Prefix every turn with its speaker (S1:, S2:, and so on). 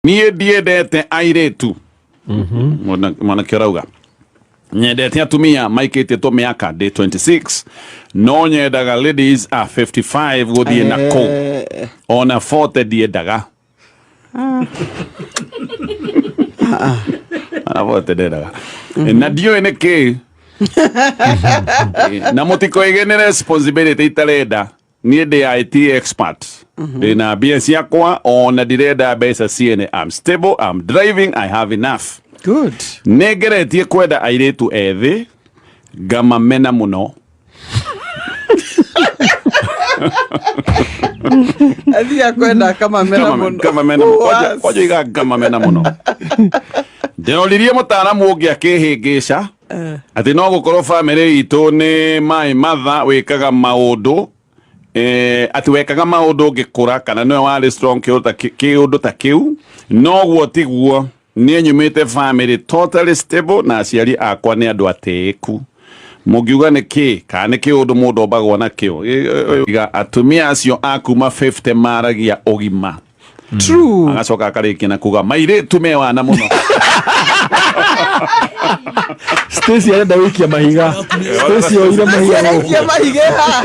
S1: Niĩ ndiendete airĩtu. Mwanake ũrauga nyendete atumia maikĩtie tũmĩaka, ndĩ 26 no nyendaga ladies a 55 gũthiĩ na kũu. Ona 40 ndiendaga, ona 40 ndendaga na ndiũĩ nĩ kĩ na mũtikoige nĩ responsibility itarenda. Niĩ ndĩ IT expert, ndĩna mbia ciakwa, ona ndirenda mbeca ciene. I'm stable, I'm driving, I have enough.
S2: Good.
S1: Nĩ ngeretie kwenda airĩtu ethĩ, ngamamena mũno.
S2: Athia kwenda akamamena mũno.
S1: Ngamamena mũno. Kwanja iga ngamamena mũno. Ndĩroririe mũtaaramu ũngĩ akĩhĩngĩca atĩ no gũkorwo bamĩrĩ itũ nĩ my mother wĩkaga maũndũ, atĩ wekaga maũndũ ngĩkũra, kana nĩwe warĩ strong kĩũndũ ta kĩu. Noguo tiguo, niĩ nyumĩte family totally stable na aciari akwa nĩ andũ atĩĩku. Mũngiuga nĩ kĩ kana nĩ kĩũndũ mũndũ ombagwo nakĩo? Iga atumia acio a kuma 50 maragia ũgima.
S2: True.
S1: Agacoka akarĩkia na kuga mairĩtu me wana mũno.
S3: Stacy arenda gũikia mahiga. Stacy oire mahiga
S2: Arekia
S3: gũkũ.
S2: mahiga haha.